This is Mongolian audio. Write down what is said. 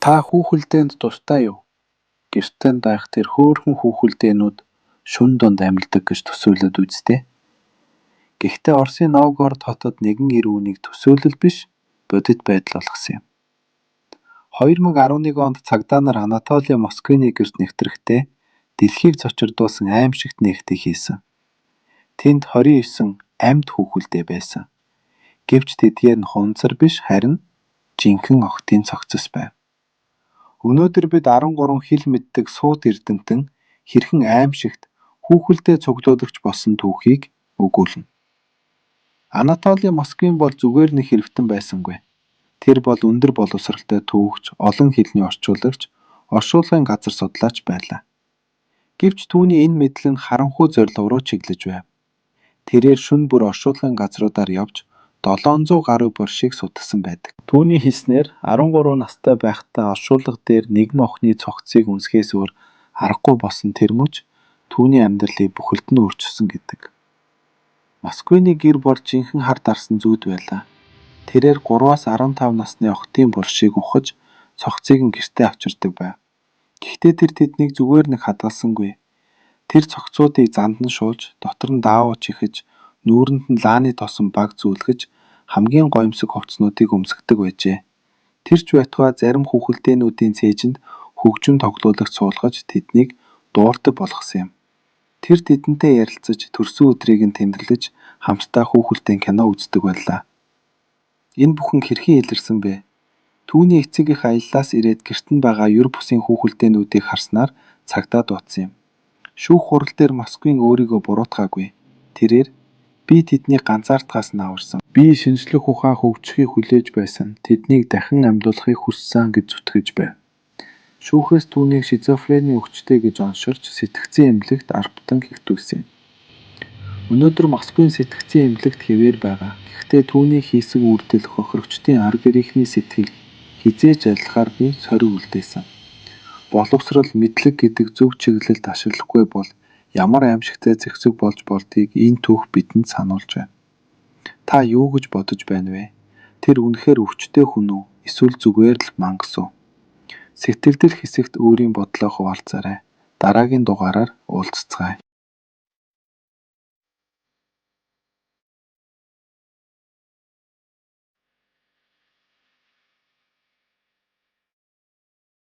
Та хүүхэлдайнд дуртай юу? Гэртээ нь байх тэр хөөрхөн хүүхэлдэйнүүд шөнө дунд амилдаг гэж төсөөлөөд биз дээ. Гэхдээ Оросын Новгород хотод нэгэн эр үүнийг төсөөлөл биш, бодит байдал болгосон юм. 2011 онд цагдаа нар Анатолий Москвины гэрт нэвтрэхдээ дэлхийг цочирдуулсан аймшигт нээлтийг хийсэн. Тэнд 29 амьд хүүхэлдэй байсан. Гэвч тэдгээр нь хунзар биш харин жинхэнэ охидын цогцос байв. Өнөөдөр бид 13 хэл мэддэг сууд эрдэмтэн хэрхэн аймшигт хүүхэлдэй цуглуулагч болсон түүхийг өгүүлнэ. Анатолий Москвин бол зүгээр нэг хэрвтэн байсангүй. Тэр бол өндөр боловсролтой түүхч, олон хэлний орчуулагч, оршуулгын газар судлаач байлаа. Гэвч түүний энэ мэдэл нь харанхуй зорилго руу чиглэж байв. Тэрээр шөнө бүр оршуулгын газруудаар явж 700 гаруй булшийг судалсан байдаг. Түүний хэлснээр 13 настай байхдаа оршуулга дээр нэгэн охины цогцсыг үнсэхээс өөр аргагүй болсон тэр мөч түүний амьдралыг бүхэлд нь өөрчилсөн гэдэг. Москвины гэр бол жинхэнэ хар дарсан зүйд байлаа. Тэрээр 3-аас 15 насны охидын булшийг ухаж цогцыг нь гэртээ авчирдаг байв. Гэхдээ тэр тэднийг зүгээр нэг хадгалсангүй. Тэр цогцуудыг занд нь шуулж, дотор нь даавуу чихэж, нүүрэнд нь лааны тосон баг зүүлгэж хамгийн гоёмсог хувцаснуудыг өмсгөдөг байжээ. Тэр ч байтугай зарим хүүхэлдэйнүүдийн цээжинд хөгжим тоглуулагч суулгаж тэднийг дуурдаг болгосон юм. Тэр тэдэнтэй ярилцаж, төрсөн өдрийг нь тэмдэглэж хамтдаа хүүхэлдэйн кино үздэг байлаа. Энэ бүхэн хэрхэн илэрсэн бэ? Түүний эцэг эх аяллаас ирээд гэрт нь байгаа ер бусын хүүхэлдэйнүүдийг харснаар цагдаа дуудсан юм. Шүүх хурал дээр Москвин өөрийгөө буруутгаагүй. Тэрээр "Би тэднийг ганцаардахаас нь аварсан. Би шинжлэх ухаан хөгжихийг хүлээж байсан. Тэднийг дахин амьдуулахыг хүссэн" гэж зүтгэж байв. Шүүхээс түүнийг шизофренийн өвчтэй гэж оншилж сэтгцийн эмнэлэгт албатан хэвтүүлсэн юм. Өнөөдөр Москвин сэтгцийн эмнэлэгт хэвээр байгаа. Гэхдээ түүний хийсэн үйлдэл хохирогчдын ар гэрийнхний сэтгэлд хэзээ ч алилахааргүй сориг үлдээсэн. Боловсрол, мэдлэг гэдэг зөв чиглэлд ашиглахгүй бол ямар аймшигтай зэвсэг болж болдгийг энэ түүх бидэнд сануулж байна. Та юу гэж бодож байна вэ? Тэр үнэхээр өвчтэй хүн үү эсвэл зүгээр л мангас уу? Сэтгэгдэл хэсэгт өөрийн бодлоо хуваалцаарай. Дараагийн дугаараар уулзацгаая.